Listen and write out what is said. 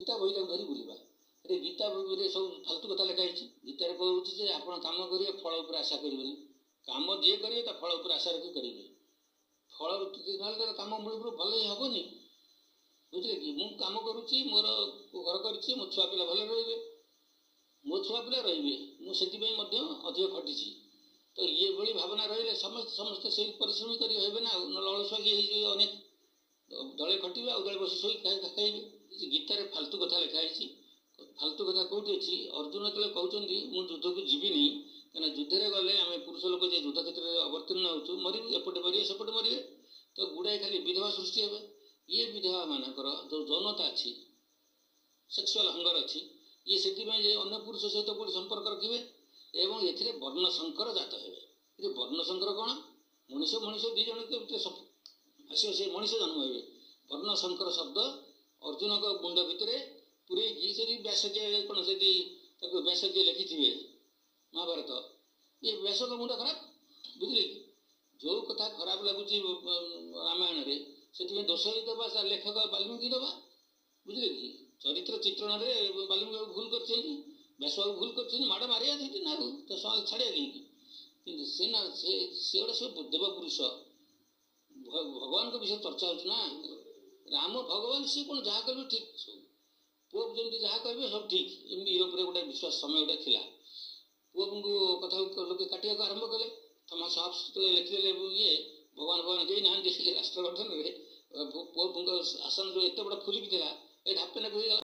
ଗୀତା ବହିଟାକୁ ଧରି ବୁଲିବା। ଆରେ, ଗୀତା ବହିରେ ସବୁ ଫାଲତୁ କଥା ଲେଖା ହେଇଛି। ଗୀତାରେ କହୁଛି ଯେ ଆପଣ କାମ କରିବେ, ଫଳ ଉପରେ ଆଶା କରିବେନି। କାମ ଯିଏ କରିବେ, ତା ଫଳ ଉପରେ ଆଶା ରଖି କରିବେ। ଫଳ ନହେଲେ ତାର କାମ ମୂଳରୁ ଭଲ ହିଁ ହେବନି, ବୁଝିଲେ କି? ମୁଁ କାମ କରୁଛି, ମୋର ଘର କରିଛି, ମୋ ଛୁଆ ପିଲା ଭଲରେ ରହିବେ, ମୋ ଛୁଆ ପିଲା ରହିବେ, ମୁଁ ସେଥିପାଇଁ ମଧ୍ୟ ଅଧିକ ଖଟିଛି। ତ ଇଏ ଭଳି ଭାବନା ରହିଲେ ସମସ୍ତେ ସମସ୍ତେ ସେଇ ପରିଶ୍ରମୀ କରି ହେବେ ନା ଆଉ, ନହେଲେ ଅଳସୁଆ କିଏ ହେଇଯିବେ ଅନେକ। ଦଳେ ଖଟିବେ ଆଉ ଦଳେ ବସି ଶୋଇ ଖାଇବେ। ଗୀତାରେ ଫାଲତୁ କଥା ଲେଖା ହେଇଛି। ଫାଲତୁ କଥା କେଉଁଠି ଅଛି? ଅର୍ଜୁନ ଯେତେବେଳେ କହୁଛନ୍ତି ମୁଁ ଯୁଦ୍ଧକୁ ଯିବିନି, କାହିଁକିନା ଯୁଦ୍ଧରେ ଗଲେ ଆମେ ପୁରୁଷ ଲୋକ ଯେ ଯୁଦ୍ଧ କ୍ଷେତ୍ରରେ ଅବତୀର୍ଣ୍ଣ ହେଉଛୁ, ମରିବୁ, ଏପଟେ ମରିବେ ସେପଟେ ମରିବେ, ତ ଗୁଡ଼ାଏ ଖାଲି ବିଧବା ସୃଷ୍ଟି ହେବେ। ଇଏ ବିଧବା ମାନଙ୍କର ଯେଉଁ ଯୌନତା ଅଛି, ସେକ୍ସୁଆଲ ହଙ୍ଗର ଅଛି, ଇଏ ସେଥିପାଇଁ ଯେ ଅନ୍ୟ ପୁରୁଷ ସହିତ କେଉଁଠି ସମ୍ପର୍କ ରଖିବେ ଏବଂ ଏଥିରେ ବର୍ଣ୍ଣଶଙ୍କର ଜାତ ହେବେ। ଏ ବର୍ଣ୍ଣଶଙ୍କର କ'ଣ? ମଣିଷ ମଣିଷ ଦୁଇ ଜଣଙ୍କ ଭିତରେ ଆସିବ, ସେ ମଣିଷ ଜନ୍ମ ହେବେ। ବର୍ଣ୍ଣଶଙ୍କର ଶବ୍ଦ ଅର୍ଜୁନଙ୍କ ମୁଣ୍ଡ ଭିତରେ ପୂରେଇକି ସେଠି ବ୍ୟାସ କିଏ କ'ଣ, ସେଠି ତାକୁ ବ୍ୟାସ କିଏ ଲେଖିଥିବେ ମହାଭାରତ, ଇଏ ବ୍ୟାସଙ୍କ ମୁଣ୍ଡ ଖରାପ, ବୁଝିଲେ କି? ଯେଉଁ କଥା ଖରାପ ଲାଗୁଛି ରାମାୟଣରେ, ସେଥିପାଇଁ ଦୋଷ ହିଁ ଦେବା ଲେଖକ ବାଲ୍ମୀକି ଦେବା, ବୁଝିଲେ କି? ଚରିତ୍ର ଚିତ୍ରଣରେ ବାଲ୍ମୀକି ବାବୁ ଭୁଲ କରିଛନ୍ତି, ବ୍ୟାସବାବୁ ଭୁଲ କରିଛନ୍ତି, ମାଡ଼ ମାରିବା ସେଠି ନା, ଆଉ ତ ଛାଡ଼ିବା କାହିଁକି? କିନ୍ତୁ ସେ ନା ସେ ସେଗୁଡ଼ା ସବୁ ଦେବପୁରୁଷ, ଭଗବାନଙ୍କ ବିଷୟରେ ଚର୍ଚ୍ଚା ହେଉଛି ନା। ରାମ ଭଗବାନ, ସିଏ କ'ଣ ଯାହା କହିବେ ଠିକ୍, ସବୁ ପୋପ୍ ଯେମିତି ଯାହା କହିବେ ସବୁ ଠିକ୍, ଏମିତି ୟୁରୋପରେ ଗୋଟେ ବିଶ୍ୱାସ ସମୟ ଗୋଟେ ଥିଲା। ପୋପ୍ଙ୍କୁ କଥାକୁ ଲୋକେ କାଟିବାକୁ ଆରମ୍ଭ କଲେ। ଥମାସ ହବ୍ସ ଯେତେବେଳେ ଲେଖିଦେଲେ ଇଏ ଭଗବାନ ଭଗବାନ କେହି ନାହାନ୍ତି ରାଷ୍ଟ୍ର ଗଠନରେ, ପୋପ୍ଙ୍କ ଆସନ ଯେଉଁ ଏତେ ବଡ଼ ଫୁଲିକି ଥିଲା, ଏ ଢାପେନାକୁ ହେଇଗଲା।